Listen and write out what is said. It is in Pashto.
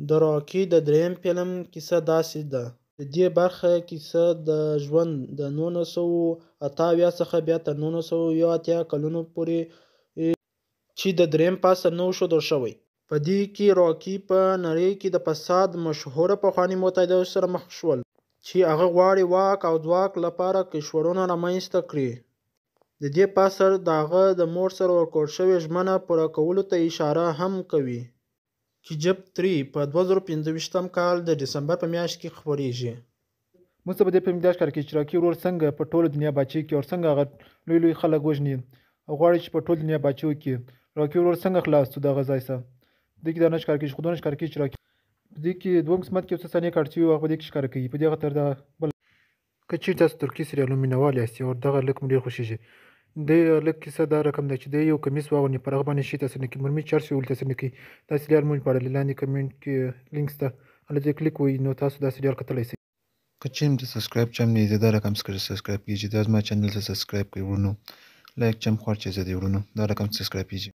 د راکي د دریم فلم کیسه داسې ده. د دې برخه کیسه د ژوند د 1978 څخه بیا تر 1981 کلونو پورې چې د دریم فصل نه و ښودل شوی. په دې کې راکي په نړۍ کې د فساد مشهوره پخواني متحده سره مخ شول چې هغه غواړي واک او ځواک لپاره کشورونه رامنځته کړي. د دې فصل د هغه د مور سره ورکړل شوې ژمنه پوره کولو ته اشاره هم کوي. کیجپ 3 په 2025 کال د ډسمبر په میاشت کې خپریږي. موږ ته په دې فلم کې دا ښکاره کوي چې راکي ورور څنګه په ټوله دنیا باچهي کوي او څنګه هغه لوی لوی خلک وژني او غواړي چې په ټول دنیا باچهي وکړي. راکي ورور څنګه خلاص شو د هغه ځای څخه، دې کې دا نه ښکاره کېږي، خو دونه ښکاره کېږي چې راکي په دې کې دویم قسمت کې یو څه ثانیې کاټ شوي وو، هغه په دې کې ښکاره کوي. په دې خاطر دا بل که چیرې تاسو ترکي سریالونو مینوال یاست او دغه هلک مو ډېر خوښېږي، د هلک کیسه دا رقم ده چې دی یو کمیس واغوندي، پر هغه باندې شي تاثیر نه کوي، مرمي چرس ویول تاثیر نه کوي. دا سریال موږ ژباړلی، لاندې کمنټ کې لینک شته، هلته کلیک وهئ نو تاسو دا سریال کتلی شئ. که چیرې ته سبسکرایب چم نه دا رقم سره سبسکرایب کیږي، دا زما چینل ته سبسکرایب کړئ ورونو، لایک چم خور چیزه دی ورونو، دا رقم سبسکرایب کیږي.